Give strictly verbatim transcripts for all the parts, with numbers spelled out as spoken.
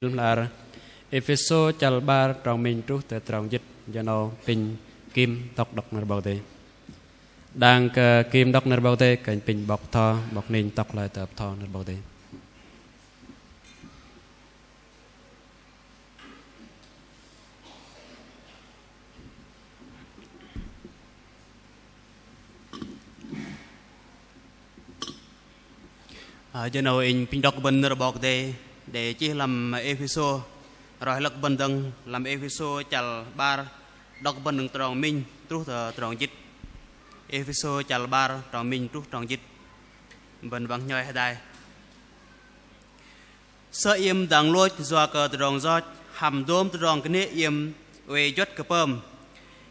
Lăm hla ar Êphêsô chăl 'bar trong minh truh tơ trong jĭt. Jơ 'nâu apinh kim tŏk đŏk nơ̆r 'Bok Kei-Dei. Đang kơ kim đŏk nơ̆r 'Bok Kei-Dei, kơnh apinh 'bok bơtho, 'bok ning tŏk hloi tơ bơtho nơ̆r 'Bok Kei-Dei. Ơ, jơ 'nâu inh apinh đŏk bơ̆n nơ̆r 'Bok Kei-Dei đei chih lăm Êphêsô. Roi hlak bơ̆n dơ̆ng lăm Êphêsô chăl 'bar, đŏk bơ̆n đơ̆ng trong minh truh tơ trong jĭt. Êphêsô chăl 'bar trong minh truh trong jĭt. Bơ̆n wă nhoi hơdai. Sơ̆ iĕm dang lôch yua kơ tơdrong yoch hăm dôm tơdrong kơnê̆ iĕm oei juăt kơ pơm.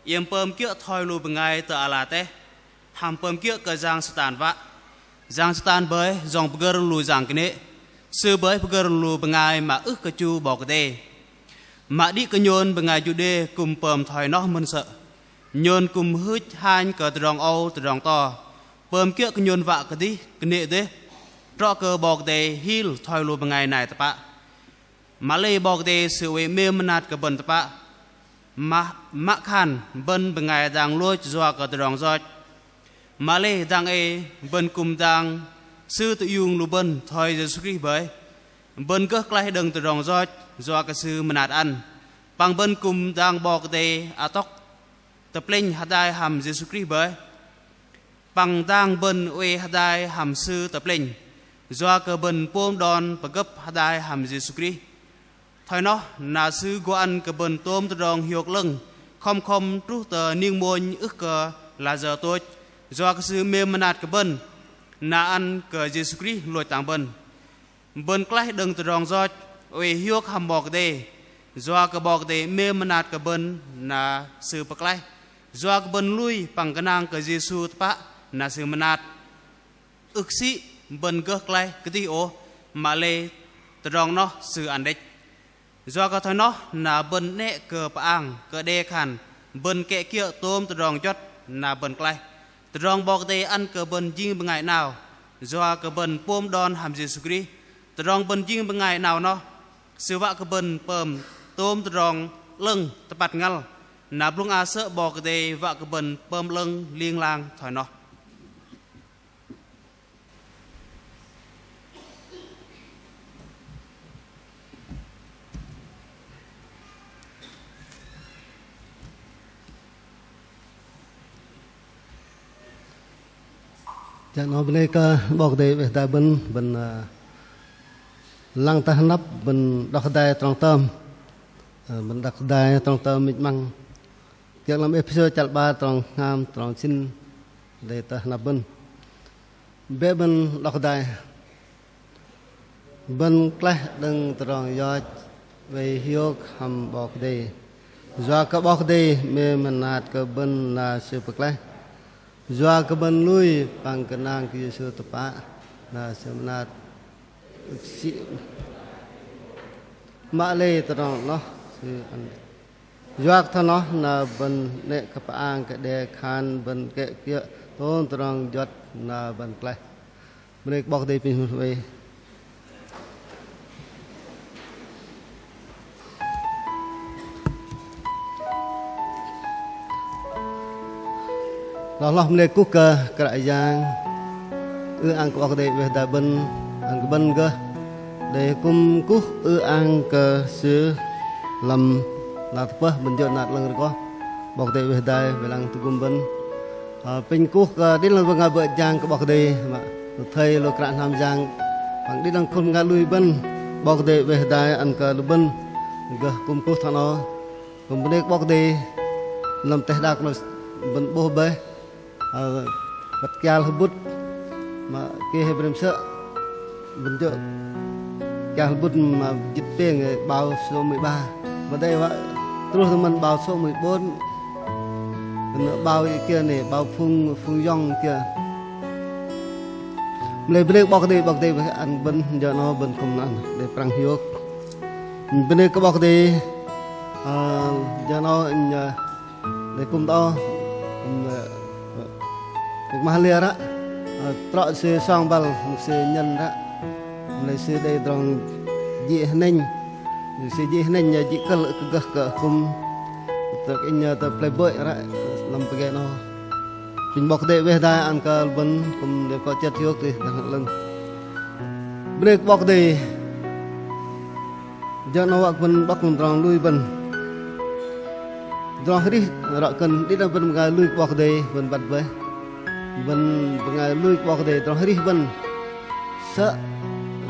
Iĕm pơm kiơ̆ thoi lu bơngai tơ ala teh, hăm pơm kiơ̆ kơ yang Satan wă. Yang Satan bơih yŏng pơgơ̆r lu yang kơnê̆. Sư bơih pơgơ̆r lu bơngai mă ưh kơ chu 'Bok Kei-Dei. Mă đĭ kơ nhôn bơngai Juđê kư̆m pơm thoi noh mơ̆n sơ̆. Nhôn kư̆m hưch hanh kơ tơdrong âu tơdrong to. Pơm kiơ̆ kơ nhôn wă kơdih kơnê̆ dêh. Trŏ kơ 'Bok Kei-Dei hil thoi lu bơngai nai tơpă. Mă lei 'Bok Kei-Dei Sư oei 'mêm mơnat kơ bơ̆n tơpă. Mă, mă khan bơ̆n bơngai dang lôch yua kơ tơdrong yoch. Mă lei dang ei bơ̆n kư̆m dang Sư tơiung lu bơ̆n thoi Yêsu Krist bơih. Bơ̆n gơh klaih đơ̆ng tơdrong yoch yua kơ Sư mơnat ăn. Păng bơ̆n kư̆m dang 'Bok Kei-Dei atŏk tơplĕnh hơdai hăm Yêsu Krist bơih. Păng dang bơ̆n oei hơdai hăm Sư tơplĕnh. Yua kơ bơ̆n pôm đon pơgơ̆p hơdai hăm Yêsu Krist. Thoi noh na Sư gô ăn kơ bơ̆n tôm tơdrong hiôk 'lơ̆ng, khŏm khŏm truh tơ ning mônh ưh kơ lăi jơ tôch. Yua kơ Sư 'mêm mơnat kơ bơ̆n, na ăn kơ Yêsu Krist lôch tang bơ̆n. Bơ̆n klaih đơ̆ng tơdrong yoch, oei hiôk hăm 'Bok Kei-Dei. Yua kơ 'Bok Kei-Dei 'mêm mơnat kơ bơ̆n na Sư pơklaih. Yua kơ bơ̆n lui păng gơnang kơ Yêsu tơpă na Sư mơnat. Ưh kơ sĭ bơ̆n gơh klaih kơdih ôh, mă lei tơdrong noh Sư ăn đĕch. Yua kơ thoi noh na bơ̆n 'nĕ kơ pơang kơ đe khan bơ̆n kĕ kiơ̆ tôm tơdrong juăt na bơ̆n klaih. Tơdrong 'Bok Kei-Dei ăn kơ bơ̆n jing bơngai 'nao, yua kơ bơ̆n pôm đon hăm Yêsu Krist. Tơdrong bơ̆n jing bơngai 'nao noh, Sư wă kơ bơ̆n pơm tôm tơdrong 'lơ̆ng tơpăt ngăl. Na blŭng a sơ̆ 'Bok Kei-Dei wă kơ bơ̆n pơm 'lơ̆ng ling lang thoi noh. Jơ 'nâu bơnê kơ 'Bok Kei-Dei weh dai bơ̆n, bơ̆n, ơ, lăng tơ hơnăp, bơ̆n đŏk hơdai trong tơm, ơ, bơ̆n đŏk hơdai trong tơm minh 'măng. Kiơ̆ lăm Êphêsô chăl 'bar trong hngam, trong sĭn, đei tơ hơnăp bơ̆n. Bĕ bơ̆n đŏk hơdai. Bơ̆n klaih đơ̆ng tơdrong yoch, oei hiôk hăm 'Bok Kei-Dei. Yua kơ 'Bok Kei-Dei 'mêm mơnat kơ bơ̆n na Sư pơklaih. Yua kơ bơ̆n lui păng gơnang kơ Yêsu tơpă na Sư mơnat. Sĭ mă lei tơdrong noh Sư ăn. Yua kơ thoi noh na bơ̆n 'nĕ kơ pơang kơ đe khan bơ̆n kĕ kiơ̆ tôm tơdrong juăt na bơ̆n klaih. Bơnê kơ 'Bok Kei-Dei pinh hmưh oei. Lơ lơ bơnê kuh kơ Kră Yang, ư-ang kơ 'Bok Kei-Dei weh dai bơ̆n, ăn kơ bơ̆n gơh đei kŭm kuh ư-ang kơ Sư lăm năr tơpơh bơ̆n jơ̆ năr 'lơ̆ng rơgoh. 'Bok Kei-Dei weh dai, weh lăng tơgŭm bơ̆n. Ơ, pinh kuh kơ đĭ đăng bơngai bơ̆ jang kơ 'Bok Kei-Dei, mă lu thây lu kră hnam jang, păng đĭ đăng khul bơngai lui bơ̆n, 'Bok Kei-Dei weh dai ăn kơ lu bơ̆n gơh kŭm kuh thoi noh. Kŭm bơnê kơ 'Bok Kei-Dei, lăm teh đak lu bơ̆n 'bôh bơih, ơ, băt kial hơbŭt, mă keh hơbrĕm sơ̆, bơ̆n jơ̆ kial hơbŭt mă jĭt pêng, bao số mười ba. Mă đei wă truh tơ mơ̆n bao số mười bốn. Kơnơ̆ bao kiơ 'nei, bao phung, phung yŏng kiơ. Mă lei bơnê kơ 'Bok Kei-Dei, 'Bok Kei-Dei ăn bơ̆n jơ 'nâu bơ̆n kŭm ăn, đei prăng hiôk. Bơnê kơ 'Bok Kei-Dei, ơ, jơ 'nâu, ơ, đei kŭm tơ âu, kŭm, ơ, Mă lei ră, ơ, trŏ sư song băl, mă sư nhân ră. Mă lei sư đei tơdrong jĭ hơnĕnh. Sư jĭ hơnĕnh jĭ kơ̆l ưh kơ gơh kơ kŭm. Tơ inh tơ plei bơih ră năm pơgê noh. Pinh 'Bok Kei-Dei weh dai ăn kơ lu bơ̆n kŭm đei kơ chơt hiôk tih đăng lăng. Bơnê kơ 'Bok Kei-Dei. Jơ 'nâu wă kơ bơ̆n đŏk tơdrong lui bơ̆n. Tơdrong arih ră kơ đĭ đăng bơ̆n bơngai lui kơ 'Bok Kei-Dei bơ̆n băt bơih. Bơ̆n bơngai lui kơ 'Bok Kei-Dei tơdrong arih bơ̆n. Sơ̆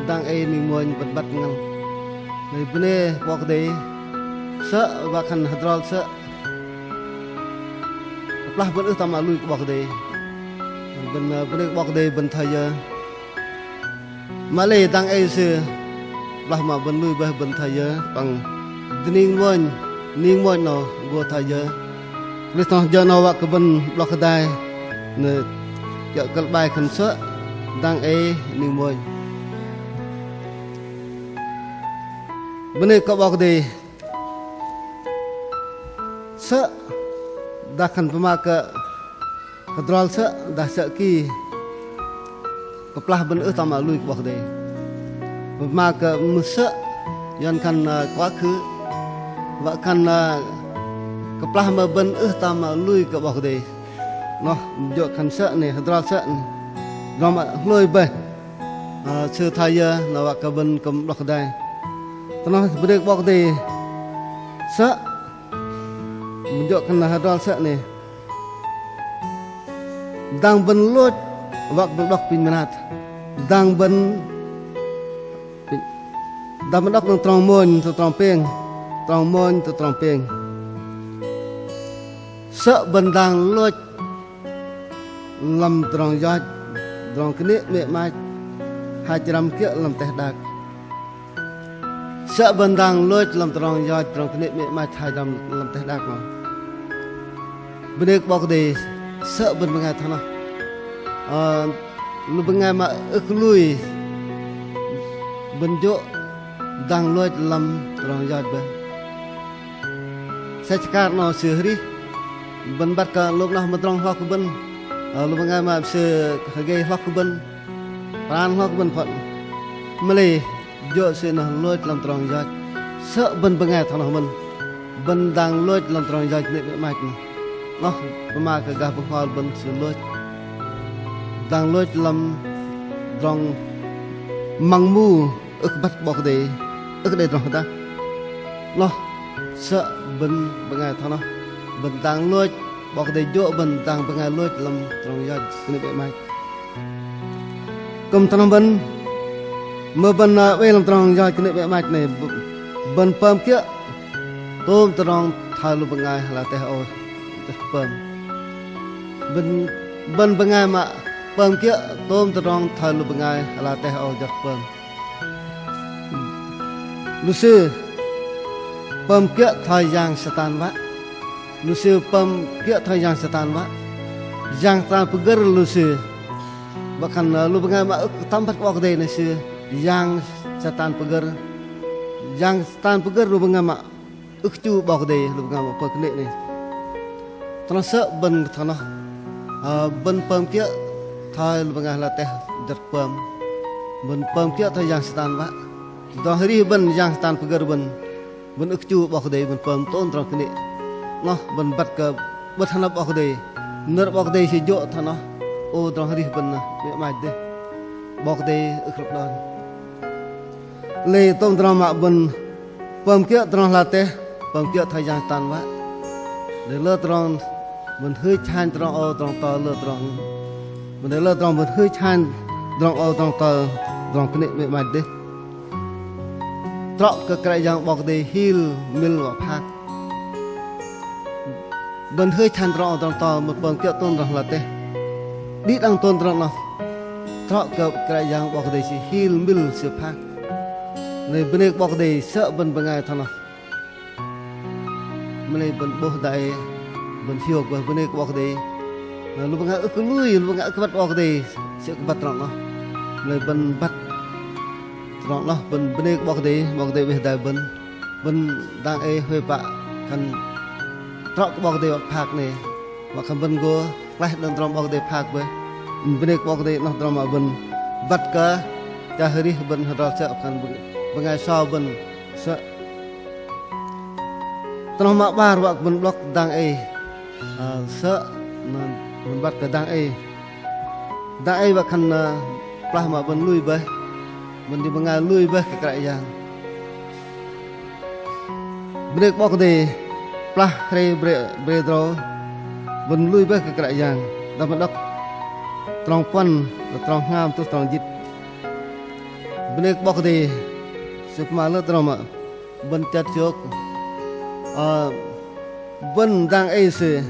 dang ei ning mônh bơ̆n băt ngăl. Bơnê kơ 'Bok Kei-Dei. Sơ̆ wă khan hơdrol sơ̆ kơplah bơ̆n ưh tam mă lui kơ 'Bok Kei-Dei. Bơ̆n bơnê kơ 'Bok Kei-Dei bơ̆n thoi yơ. Mă lei dang ei sư kơplah mă bơ̆n lui bơih bơ̆n thoi yơ păng dơning mônh ning mônh noh gô thoi yơ. Krist noh jơ 'nâu wă kơ bơ̆n 'blŏk hơdai nơ kiơ̆ kơ̆l 'bai khan sơ̆ dang ei ning mônh. Bơnê kơ 'Bok Kei-Dei. Sơ̆ dah khan pơma kơ hơdrol sơ̆ dah sơ̆ ki kơplah bơ̆n ưh tam mă lui kơ 'Bok Kei-Dei. Pơma kơ mưh sơ̆ yua khan, ơ, quá khứ wă khan, ơ, kơplah mă bơ̆n ưh tam mă lui kơ 'Bok Kei-Dei. Noh jơ̆ khan sơ̆ 'nei hơdrol sơ̆ 'nei. Tơdrong mă hlôi bơih. Ơ, sư thoi yơ noh wă kơ bơ̆n kŭm 'blŏk hơdai. Tơ noh bơnê kơ 'Bok Kei-Dei. Sơ̆ jơ̆ khan hơdrol sơ̆ 'nei. Dang bơ̆n lôch wă kơ bơ̆n đŏk pinh mơnat. Dang bơ̆n, dang bơ̆n đŏk đơ̆ng trong mônh tơ trong pêng. Trong mônh tơ trong pêng. Sơ̆ bơ̆n dang lôch lăm tơdrong yoch, tơdrong kơnê̆ 'mê̆ 'mach, hach răm kiơ̆ lăm teh đak. Sơ̆ bơ̆n dang lôch lăm tơdrong yoch, tơdrong kơnê̆ 'mê̆ 'mach, hach răm lăm teh đak noh. Bơnê kơ 'Bok Kei-Dei, sơ̆ bơ̆n bơngai thoi noh. Ơ, lu bơngai mă ưh kơ lui bơ̆n jơ̆ dang lôch lăm tơdrong yoch bơih. Sĕch akar noh sư arih bơ̆n băt kơ lôch noh mơdrŏng hlok kơ bơ̆n. Ơ, lu bơngai mă sư hơgei hlok kơ bơ̆n, pran hlok kơ bơ̆n phŏt. Mă lei jơ̆ sư noh lôch lăm tơdrong yoch. Sơ̆ bơ̆n bơngai thoi noh mơ̆n. Bơ̆n dang lôch lăm tơdrong yoch kơnê̆ 'mê̆ 'mach noh. Noh pơma kơ gah bơhngol bơ̆n sư lôch. Dang lôch lăm tơdrong măng mu ưh kơ băt 'Bok Kei-Dei, ưh kơ đei tơdrong hơdah. Noh sơ̆ bơ̆n bơngai thoi noh. Bơ̆n dang lôch 'Bok Kei-Dei jơ̆ bơ̆n dang bơngai lôch lăm tơdrong yoch kơnê̆ 'mê̆ 'mach. Kư̆m thoi noh bơ̆n, mưh bơ̆n, ơ, oei lăm tơdrong yoch kơnê̆ 'mê̆ 'mach 'nei, bơ̆n pơm kiơ̆ tôm tơdrong thoi lu bơngai ala teh âu jơ̆ pơm. Bơ̆n, bơ̆n bơngai mă pơm kiơ̆ tôm tơdrong thoi lu bơngai ala teh âu jơ̆ pơm. Lu sư pơm kiơ̆ thoi yang Satan wă. Lu sư pơm kiơ̆ thoi yang Satan wă. Yang Satan pơgơ̆r lu sư. Wă khan, ơ, lu bơngai mă ưh kơ tam băt 'Bok Kei-Dei noh sư yang Satan pơgơ̆r. Yang Satan pơgơ̆r lu bơngai mă ưh kơ chu 'Bok Kei-Dei, lu bơngai mă pơm kơnê̆ 'nei. Thoi noh sơ̆ bơ̆n thoi noh. Ơ, bơ̆n pơm kiơ̆ thoi lu bơngai ala teh jơ̆ pơm. Bơ̆n pơm kiơ̆ thoi yang Satan wă. Tơdrong arih bơ̆n yang Satan pơgơ̆r bơ̆n. Bơ̆n ưh kơ chu 'Bok Kei-Dei, bơ̆n pơm tôm tơdrong kơnê̆. Noh bơ̆n băt kơ 'bơ̆t hơnăp 'Bok Kei-Dei. Nơ̆r 'Bok Kei-Dei sư jơ̆ thoi noh. Ô, tơdrong arih bơ̆n noh 'mê̆ 'mach dêh. 'Bok Kei-Dei ưh kơ rơ̆k đon. Lei tôm tơdrong mă bơ̆n pơm kiơ̆ tơdrong ala teh, pơm kiơ̆ thoi yang Satan wă. Lei lơ tơdrong bơ̆n hưch hanh tơdrong âu tơdrong to lơ tơdrong. Bơ̆n lei lơ tơdrong bơ̆n hưch hanh tơdrong âu tơdrong to tơdrong kơnê̆ 'mê̆ 'mach dêh. Trŏ kơ Kră Yang 'Bok Kei-Dei hil mil wă phak. Bơ̆n hưch hanh tơdrong âu tơdrong to, bơ̆n pơm kiơ̆ tôm tơdrong ala teh. Đĭ đăng tôm tơdrong noh. Trŏ kơ Kră Yang 'Bok Kei-Dei sư hil mil sư phak. Lei bơnê kơ 'Bok Kei-Dei sơ̆ bơ̆n bơngai thoi noh. Mă lei bơ̆n 'bôh dang ei, bơ̆n hiôk bơih bơnê kơ 'Bok Kei-Dei. Lu bơngai ưh kơ lui, lu bơngai ưh kơ băt 'Bok Kei-Dei, sư ưh kơ băt tơdrong noh. Mă lei bơ̆n băt tơdrong noh, bơ̆n bơnê kơ 'Bok Kei-Dei, 'Bok Kei-Dei weh dai bơ̆n. Bơ̆n dang ei huay pă khan trŏ kơ 'Bok Kei-Dei wă phak 'nei. Wă khan bơ̆n gô klaih đơ̆ng tơdrong 'Bok Kei-Dei phak bơih. Bơnê kơ 'Bok Kei-Dei noh tơdrong mă bơ̆n băt kơ chăl arih bơ̆n hơdrol sơ̆ khan bơngai so bơ̆n sơ̆ Tơ noh mă 'bar wă kơ bơ̆n 'blŏk dang ei. Ơ, sơ̆, na, bơ̆n băt kơ dang ei. Dang ei wă khan, ơ, klah mă bơ̆n lui bơih. Bơ̆n jing bơngai lui bơih kơ Kră Yang. Bơnê kơ 'Bok Kei-Dei, klah hrei bre, bre drâu. Bơ̆n lui bơih kơ Kră Yang. Dah bơ̆n đŏk trong puăn, trong hngam, truh trong jĭt. Bơnê kơ 'Bok Kei-Dei, Sư pơma lơ tơ noh mă. Bơ̆n chơt hiôk. Ơ, bơ̆n dang ei sư.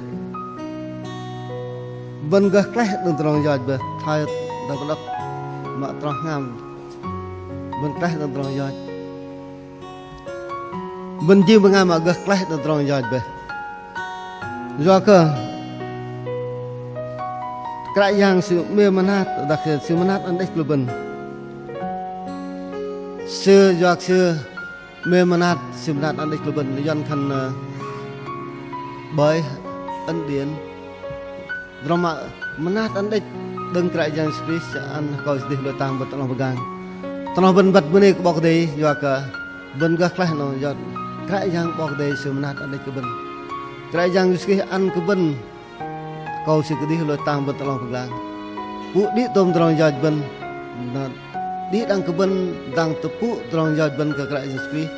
Bơ̆n gơh klaih đơ̆ng tơdrong yoch bơih. Thoi dah bơ̆n đŏk mă trong hngam. Bơ̆n klaih đơ̆ng tơdrong yoch. Bơ̆n jing bơngai mă gơh klaih đơ̆ng tơdrong yoch bơih. Yua kơ Kră Yang Sư 'mêm mơnat, dah kơ Sư mơnat ăn đĕch kơ lu bơ̆n. Sư yua kơ Sư 'mêm mơnat, Sư mơnat ăn đĕch kơ lu bơ̆n, yuăn khan, ơ, bởi ân điển. Tơdrong mă mơnat ăn đĕch đơ̆ng Kră Yang Yêsu Krist ăn akâu Sư dih lôch tang bơ̆n tơ 'long pơglang. Tơ noh bơ̆n băt bơnê kơ 'Bok Kei-Dei, yua kơ bơ̆n gơh klaih noh, yua Kră Yang 'Bok Kei-Dei Sư mơnat ăn đĕch kơ bơ̆n. Kră Yang Yêsu Krist ăn kơ bơ̆n akâu Sư kơdih lôch tang bơ̆n tơ 'long pơglang. Pŭ đĭ tôm tơdrong yoch bơ̆n. Na, đĭ đăng kơ bơ̆n dang tơpŭ tơdrong yoch bơ̆n kơ Kră Yang Yêsu Krist.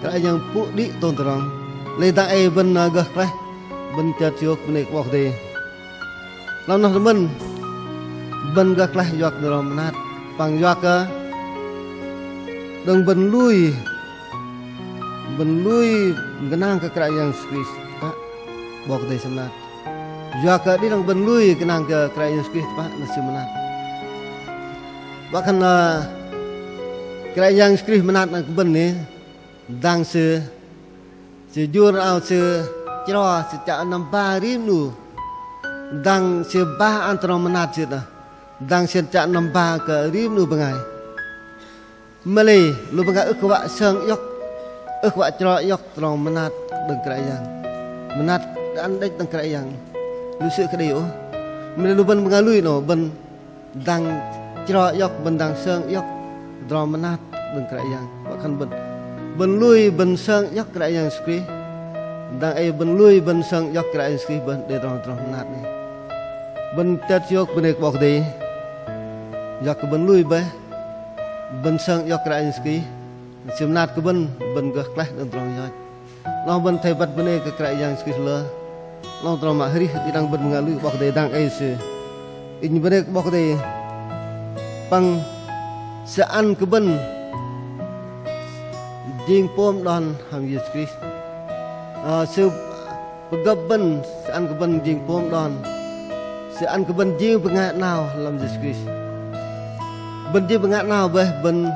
Kră Yang pŭ đĭ tôm tơdrong. Lei dang ei bơ̆n, ơ, gơh klaih. Bơ̆n chơt hiôk bơnê kơ 'Bok Kei-Dei. Lăm noh tơ bơ̆n, bơ̆n gơh klaih yua kơ tơdrong mơnat. Păng yua kơ đơ̆ng bơ̆n lui, bơ̆n lui gơnang kơ Kră Yang Yêsu Krist, pă 'Bok Kei-Dei Sư mơnat. Yua kơ đĭ đăng bơ̆n lui gơnang kơ Kră Yang Yêsu Krist, pă na Sư mơnat. Wă khan, ơ, Kră Yang Yêsu Krist mơnat đơ̆ng kơ bơ̆n 'nĕ, dang Sư, Sư jur 'nao Sư chro, Sư chă năm ba rim 'nu. Dang Sư ba ăn tơdrong mơnat Sư dah. Dang Sư chă năm ba kơ rim 'nu bơngai. Mă lei lu bơngai ưh kơ wă sơng iŏk, ưh kơ wă chro iŏk tơdrong mơnat đơ̆ng Kră Yang. Mơnat ăn đĕch đơ̆ng Kră Yang. Lu sư kơ đei ôh. Mă lei lu bơ̆n bơngai lui noh, bơ̆n dang chro iŏk, bơ̆n dang sơng iŏk tơdrong mơnat đơ̆ng Kră Yang. Wă khan bơ̆n, bơ̆n lui bơ̆n sơng iŏk Kră Yang Yêsu Krist. Dang ei bơ̆n lui bơ̆n sơng iŏk Kră Yang Yêsu Krist, bơ̆n đei tơdrong, tơdrong mơnat 'nĕ. Bơ̆n chơt hiôk bơnê kơ 'Bok Kei-Dei. Yua kơ bơ̆n lui bơih, bơ̆n sơng iŏk Kră Yang Yêsu Krist. Sư mơnat kơ bơ̆n, bơ̆n gơh klaih đơ̆ng tơdrong yoch. Noh bơ̆n athei băt bơnê kơ Kră Yang Yêsu Krist lơ. Noh tơdrong mă arih đĭ đăng bơ̆n bơngai lui 'Bok Kei-Dei dang ei Sư. Inh bơnê kơ 'Bok Kei-Dei. Păng Sư ăn kơ bơ̆n jing pôm đon hăm Yêsu Krist. Ơ, Sư pơgơ̆p bơ̆n, Sư ăn kơ bơ̆n jing pôm đon. Sư ăn kơ bơ̆n jing bơngai 'nao lăm Yêsu Krist. Bơ̆n jing bơngai 'nao bơih, bơ̆n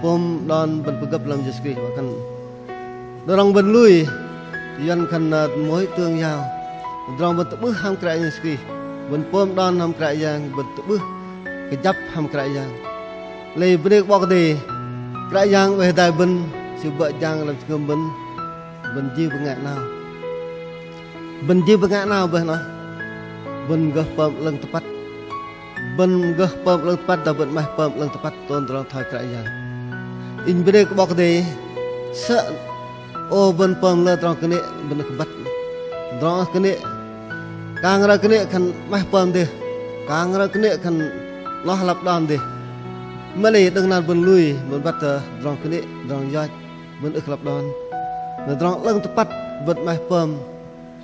pôm đon, bơ̆n pơgơ̆p lăm Yêsu Krist. Wă khan tơdrong bơ̆n lui, yuăn khan, ơ, mối tương giao. Tơdrong bơ̆n tơ'bưh hăm Kră Yang Yêsu Krist. Bơ̆n pôm đon hăm Kră Yang, bơ̆n tơ'bưh kơjăp hăm Kră Yang. Lei bơnê kơ 'Bok Kei-Dei, Kră Yang oei hơdai bơ̆n, Sư bơ̆ jang lăm jơhngơ̆m bơ̆n, bơ̆n jing bơngai 'nao. Bơ̆n jing bơngai 'nao bơih noh. Bơ̆n gơh pơm 'lơ̆ng tơpăt. Bơ̆n gơh pơm 'lơ̆ng tơpăt, dah bơ̆n 'maih pơm 'lơ̆ng tơpăt tôm tơdrong thoi Kră Yang. Inh bơnê kơ 'Bok Kei-Dei, sơ̆ ô bơ̆n pơm lơ tơdrong kơnê̆ bơ̆n ưh kơ băt. Tơdrong ưh kơnê̆. Kang roi kơnê̆ khan 'maih pơm dêh. Kang roi kơnê̆ khan noh lăp đon dêh. Mă lei đơ̆ng năr bơ̆n lui, bơ̆n băt tơdrong kơnê̆, tơdrong yoch. Bơ̆n ưh kơ lăp đon. Na tơdrong 'lơ̆ng tơpăt bơ̆n 'maih pơm,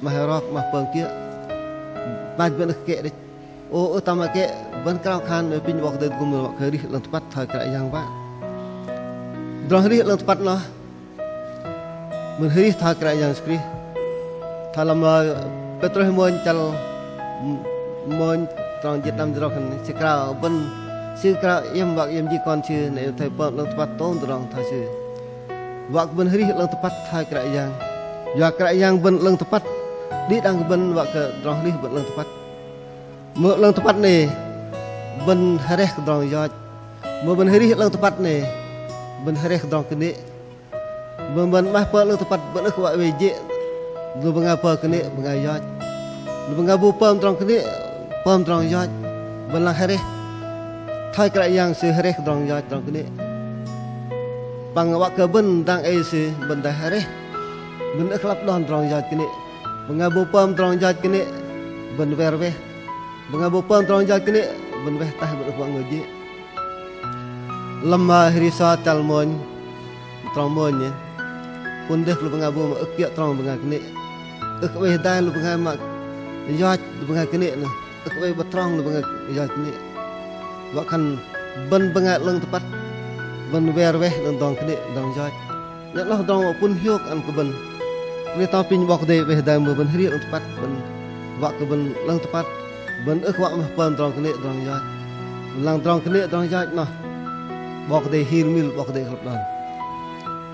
'maih rok, 'maih pơm kiơ̆. Pach bơ̆n ưh kơ kĕ đĕch. Ô, ưh tam mă kĕ, bơ̆n krao khan apinh 'Bok Kei-Dei tơgŭm bơ̆n wă kơ arih 'lơ̆ng tơpăt thoi Kră Yang wă. Tơdrong arih 'lơ̆ng tơpăt noh, bơ̆n arih thoi Kră Yang Yêsu Krist. Thoi lăm, ơ, Pêtrôs mônh chăl, mônh trong jĭt năm jĭt rơ̆k khan, sư krao bơ̆n, sư krao iĕm wă kơ iĕm jing kon sư, na iĕm athei pơm 'lơ̆ng tơpăt tôm tơdrong thoi sư. Wă kơ bơ̆n arih 'lơ̆ng tơpăt thoi Kră Yang. Yua Kră Yang bơ̆n 'lơ̆ng tơpăt. Đĭ đăng kơ bơ̆n wă kơ tơdrong arih bơ̆n 'lơ̆ng tơpăt. Mưh 'lơ̆ng tơpăt 'nĕ, bơ̆n areh kơ tơdrong yoch. Mưh bơ̆n arih 'lơ̆ng tơpăt 'nĕ, bơ̆n areh kơ tơdrong kơnê̆. Bơ̆n, bơ̆n 'maih pơm 'lơ̆ng tơpăt, bơ̆n ưh kơ wă wei jê̆. Lu bơngai pơm kơnê̆, bơngai yoch. Lu bơngai bu pơm tơdrong kơnê̆, pơm tơdrong yoch. Bơ̆n lăng areh. Thoi Kră Yang sư areh kơ tơdrong yoch, tơdrong kơnê̆. Păng wă kơ bơ̆n dang ei sư, bơ̆n dah areh. Bơ̆n ưh kơ lăp đon tơdrong yoch kơnê̆. Bơngai bu pơm tơdrong yoch kơnê̆ bơ̆n wer weh. Bơngai bu pơm tơdrong yoch kơnê̆ bơ̆n weh tah, bơ̆n ưh wă ngơ̆ jê̆. Lăm, ơ, Hơri sơ̆ chăl mônh, trong mônh 'nĕ. Pŭn dêh lu bơngai bu mă ưh kiơ̆ trong bơngai kơnê̆. Ưh kơ oei hơdai lu bơngai mă yoch lu bơngai kơnê̆ noh. Ưh kơ oei bơ̆t trong lu bơngai yoch kơnê̆. Wă khan bơ̆n bơngai 'lơ̆ng tơpăt, bơ̆n wer weh đơ̆ng tơdrong kơnê̆, tơdrong yoch. 'Nĕ noh tơdrong mă pŭn hiôk ăn kơ bơ̆n. Kơnê̆ tơpă apinh 'Bok Kei-Dei oei hơdai mưh bơ̆n hơrih 'lơ̆ng tơpăt, bơ̆n wă kơ bơ̆n 'lơ̆ng tơpăt, bơ̆n ưh kơ wă mă pơm tơdrong kơnê̆ tơdrong yoch. Bơ̆n lăng tơdrong kơnê̆ tơdrong yoch noh, 'Bok Kei-Dei hil mil, 'Bok Kei-Dei ưh kơ lăp đon.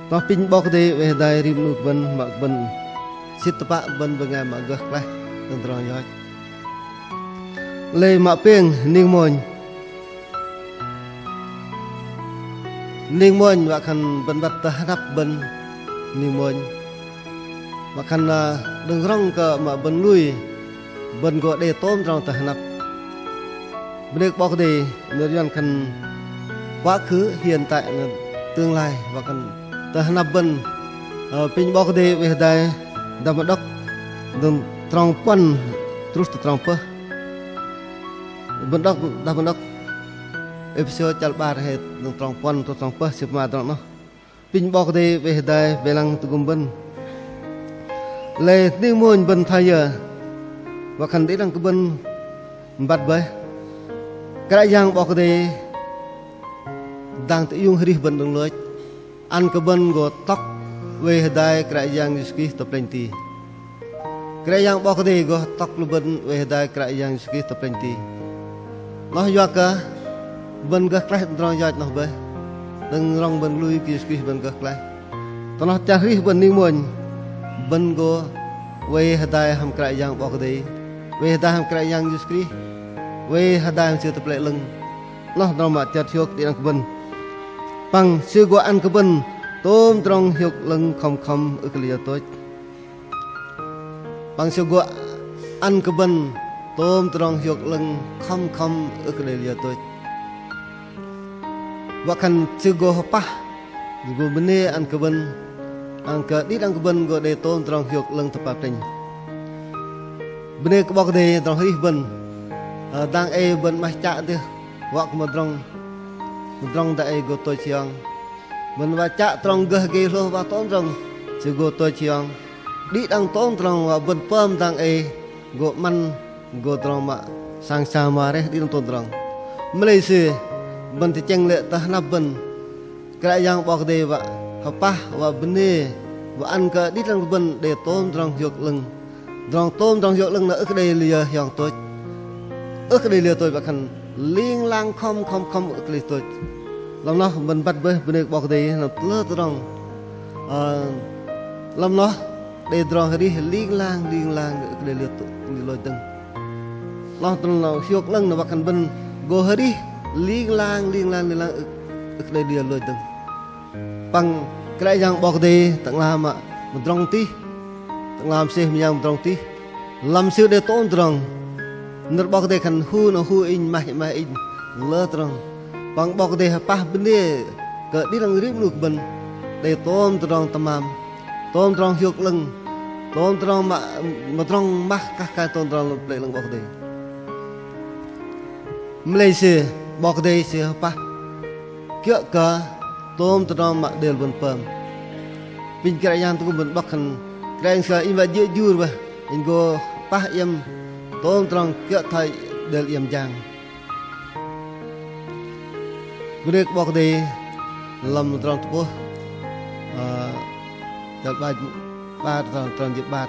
Tơpă apinh 'Bok Kei-Dei oei hơdai rim 'nu kơ bơ̆n mă kơ bơ̆n sĭt tơpă bơ̆n bơngai mă gơh klaih đơ̆ng tơdrong yoch. Lei mă pêng, ning mônh. Ning mônh wă khan bơ̆n băt tơ hơnăp bơ̆n ning mônh. Wă khan, ơ, đơ̆ng rŏng kơ mă bơ̆n lui, bơ̆n gô đei tôm tơdrong tơ hơnăp. Bơnê kơ 'Bok Kei-Dei, nơ̆r yuăn khan quá khứ, hiện tại, tương lai, wă khan tơ hơnăp bơ̆n, ơ, apinh 'Bok Kei-Dei oei hơdai, dah bơ̆n đŏk đơ̆ng trong puăn truh tơ trong pơh. Bơ̆n đŏk, dah bơ̆n đŏk Êphêsô chăl 'bar hei đơ̆ng trong puăn truh trong pơh, sư pơma tơdrong noh. Apinh 'Bok Kei-Dei oei hơdai wei lăng tơgŭm bơ̆n. Lei ning mônh bơ̆n thoi yơ, wă khan đĭ đăng kơ bơ̆n băt bơih. Kră Yang 'Bok Kei-Dei dang tơiung hơrih bơ̆n đơ̆ng lôch, ăn kơ bơ̆n gô tŏk oei hơdai Kră Yang Yêsu Krist tơ plĕnh ti. Kră Yang 'Bok Kei-Dei gô tŏk lu bơ̆n oei hơdai Kră Yang Yêsu Krist tơ plĕnh ti. Noh yua kơ bơ̆n gơh klaih tơdrong yoch noh bơih. Đơ̆ng rŏng bơ̆n lui kơ Yêsu Krist bơ̆n gơh klaih. Tơ noh chăl hơrih bơ̆n ning mônh, bơ̆n gô oei hơdai hăm Kră Yang 'Bok Kei-Dei, oei hơdai hăm Kră Yang Yêsu Krist, oei hơdai hăm Sư tơ Pơlei 'Lơ̆ng. Noh tơdrong mă chơt hiôk đĭ đăng kơ bơ̆n. Păng Sư gô ăn kơ bơ̆n tôm tơdrong hiôk 'lơ̆ng khŏm khŏm ưh kơ đei liơ tôch. Păng Sư gô ăn kơ bơ̆n tôm tơdrong hiôk 'lơ̆ng khŏm khŏm ưh kơ đei liơ tôch. Wă khan Sư gô hơpah, gô bơnê ăn kơ bơ̆n, ăn kơ đĭ đăng kơ bơ̆n gô đei tôm tơdrong hiôk 'lơ̆ng tơpă plĕnh. Bơnê kơ 'Bok Kei-Dei tơdrong hơrih bơ̆n, ơ, dang ei bơ̆n 'maih chă dêh, wă kơ mơdrŏng, mơdrŏng dang ei gô tôch hiong. Bơ̆n wă chă trong gơh gei hlôh wă tôm tơdrong Sư gô tôch hiong. Đĭ đăng tôm tơdrong wă bơ̆n pơm dang ei gô 'măn, gô tơdrong mă sang sa mă reh đĭ đăng tôm tơdrong. Mă lei sư bơ̆n tơchĕng lê̆ tơ hơnăp bơ̆n. Kră Yang 'Bok Kei-Dei wă hơpah, wă bơnê, wă ăn kơ đĭ đăng bơ̆n đei tôm tơdrong hiôk 'lơ̆ng. Tơdrong tôm tơdrong hiôk 'lơ̆ng noh ưh kơ đei liơ hiong tôch. Ưh kơ đei liơ tôch wă khan ling lang khŏm khŏm khŏm ưh kơ đei tôch. Lăm noh bơ̆n băt bơih bơnê kơ 'Bok Kei-Dei lăm tơlơ tơdrong. Ơ, lăm noh đei tơdrong hơrih ling lang ling lang ưh kơ đei liơ tôch, liơ lôch dơ̆ng. Noh tơdrong hiôk 'lơ̆ng noh wă khan bơ̆n gô hơrih ling lang ling lang ling lang ưh, ưh kơ đei liơ lôch dơ̆ng. Păng Kră Yang 'Bok Kei-Dei Tơ'ngla mă mơdrŏng tih. Tơ'ngla mơsêh mơyang mơdrŏng tih. Lăm Sư đei tôm tơdrong. Nơ̆r 'Bok Kei-Dei khan hu noh hu inh, 'maih 'maih inh, lơ tơdrong. Păng 'Bok Kei-Dei hơpah bơnê kơ đĭ đăng rim 'nu kơ bơ̆n đei tôm tơdrong tơmam, tôm tơdrong hiôk 'lơ̆ng, tôm tơdrong mă mơdrŏng mah kah kơ tôm tơdrong lăm Pơlei 'Lơ̆ng 'Bok Kei-Dei. Mă lei Sư 'Bok Kei-Dei Sư hơpah kiơ̆ kơ tôm tơdrong mă đêl bơ̆n pơm. Apinh Kră Yang tơgŭm bơ̆n 'bok khan Kră Yang Sư inh wă jê̆ jur bơih, inh gô hơpah iĕm tôm tơdrong kiơ̆ thoi đêl iĕm jang. Bơnê kơ 'Bok Kei-Dei lăm tơdrong tơ'bôh, ơ, chăl 'bar, 'bar tơdrong, tơdrong jĭt 'bar.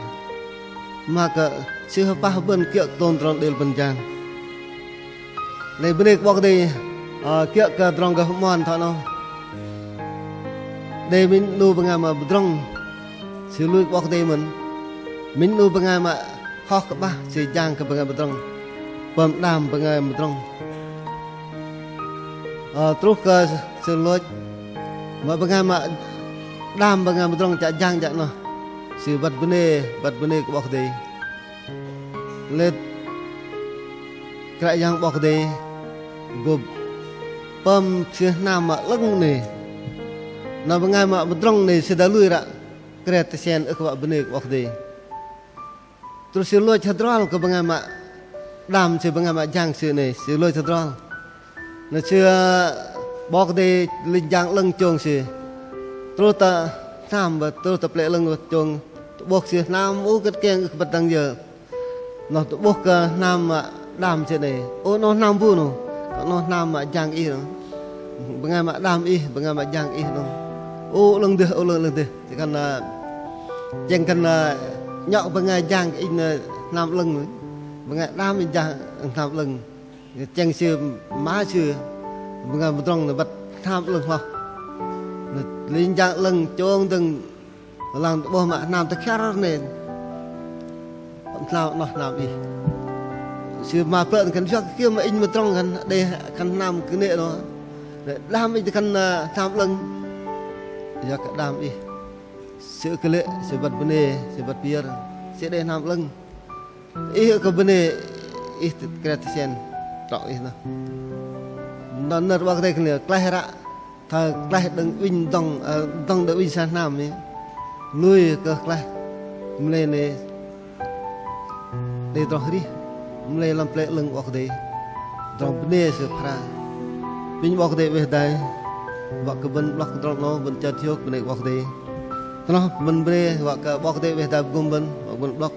Mă kơ Sư hơpah bơ̆n kiơ̆ tôm tơdrong đêl bơ̆n jang. Lei bơnê kơ 'Bok Kei-Dei, ơ, kiơ̆ kơ tơdrong gơh 'mon thoi noh. Đei minh 'nu bơngai mă mơdrŏng, sư lui kơ 'Bok Kei-Dei mơ̆n. Minh 'nu bơngai mă hŏ kơ 'bah, sư jang kơ bơngai mơdrŏng, pơm đam bơngai mơdrŏng. Ơ, truh kơ sư lôch, mă bơngai mă đam bơngai mơdrŏng chă jang jang noh, sư băt bơnê, băt bơnê kơ 'Bok Kei-Dei. Lei Kră Yang 'Bok Kei-Dei gô pơm sư hnam mă 'lơ̆ng 'nê. Na bơngai mă mơdrŏng 'nê sư đei lui ră. Krê tơsen ưh kơ wă bơnê kơ 'Bok Kei-Dei. Truh sư lôch hơdrol kơ bơngai mă đam sư, bơngai mă jang sư 'nei, sư lôch hơdrol. Na sư ơ, 'Bok Kei-Dei linh jang 'lơ̆ng chông sư. Truh tơ hnam bơih, truh tơ plei 'lơ̆ng chông, tơ'bôh sư hnam ưh kơ tơkeng ưh kơ băt dang yơ. Noh tơ'bôh kơ hnam mă đam sư 'nei. Ô, noh hnam bu noh. Noh hnam mă jang ih noh. Bơngai mă đam ih, bơngai mă jang ih noh. Ô, 'lơ̆ng dêh, ô, 'lơ̆ng, 'lơ̆ng dêh. Sư khan, ơ, chĕng khan, ơ, nhŏk bơngai jang inh, ơ, hnam 'lơ̆ng noh. Bơngai đam inh jang hnam 'lơ̆ng. Chĕng sư mă sư bơngai mơdrŏng noh băt hnam 'lơ̆ng hloh. Noh linh jang 'lơ̆ng chông dơ̆ng lăng tơ'bôh mă hnam tơkhiăr 'nei. Hnam noh hnam ih. Sư mă plơ̆ khan yua kơ kiơ mă inh mơdrŏng khan đei khan hnam kơnê̆ noh. Đam inh khan, ơ, hnam 'lơ̆ng. Yua kơ đam ih. Sư kơ lê̆, sư băt bơnê, sư băt pơyơ̆r. Sư đei hnam 'lơ̆ng. Ih ưh kơ bơnê, ih tơ krê tơsen trŏ ih noh. Noh nơ̆r 'Bok Kei-Dei khan klaih ră, thoi klaih đơ̆ng ŭnh dŏng, ơ, dŏng đơ̆ng ŭnh sa hnam 'nei. Lui kơ klaih, mă lei 'nei đei tơdrong arih, mă lei lăm plei 'lơ̆ng 'Bok Kei-Dei. Tơdrong bơnê sư phara. Apinh 'Bok Kei-Dei oei hơdai, wă kơ bơ̆n 'blŏk tơdrong 'nâu, bơ̆n chơt hiôk bơnê 'Bok Kei-Dei. Tơdrong bơ̆n bơnê, wă kơ 'Bok Kei-Dei oei hơdai tơgŭm bơ̆n, wă kơ bơ̆n 'blŏk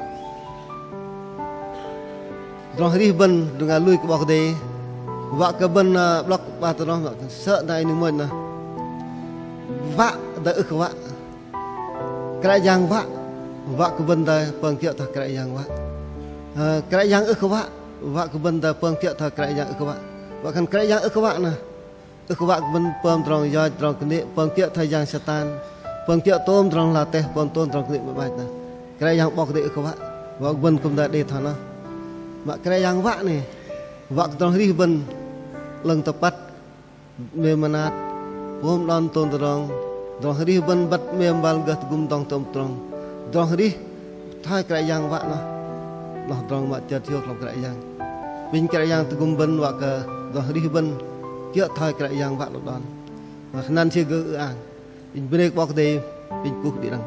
tơdrong arih bơ̆n đơ̆ng lui kơ 'Bok Kei-Dei, wă kơ bơ̆n, ơ, 'blŏk 'bar tơdrong, wă kơ sơ̆ dang ei ning mônh noh. Wă dai ưh kơ wă. Kră Yang wă, wă kơ bơ̆n dai pơm kiơ̆ thoi Kră Yang wă. Ơ, Kră Yang ưh kơ wă, wă kơ bơ̆n dai pơm kiơ̆ thoi Kră Yang ưh kơ wă. Wă khan Kră Yang ưh kơ wă noh. Ưh kơ wă kơ bơ̆n pơm tơdrong yoch, tơdrong kơnê̆, pơm kiơ̆ thoi yang Satan, pơm kiơ̆ tôm tơdrong la teh, pơm tôm tơdrong kơnê̆ mă 'bach noh. Kră Yang 'Bok Kei-Dei ưh kơ wă, wă kơ bơ̆n kư̆m dai đei thoi noh. Mă Kră Yang wă 'nei, wă kơ tơdrong arih bơ̆n 'lơ̆ng tơpăt, 'mêm mơnat, pôm đon tôm tơdrong, tơdrong arih bơ̆n băt 'mêm băl gơh tơgŭm dŏng tôm tơdrong. Tơdrong arih thoi Kră Yang wă noh. Noh tơdrong mă chơt hiôk lăm Kră Yang. Apinh Kră Yang tơgŭm bơ̆n wă kơ tơdrong arih bơ̆n kiơ̆ thoi Kră Yang wă lăm đon. Noh, hơnăn sư gơh ư-ang. Apinh bơnê kơ 'Bok Kei-Dei, apinh kuh đĭ đăng.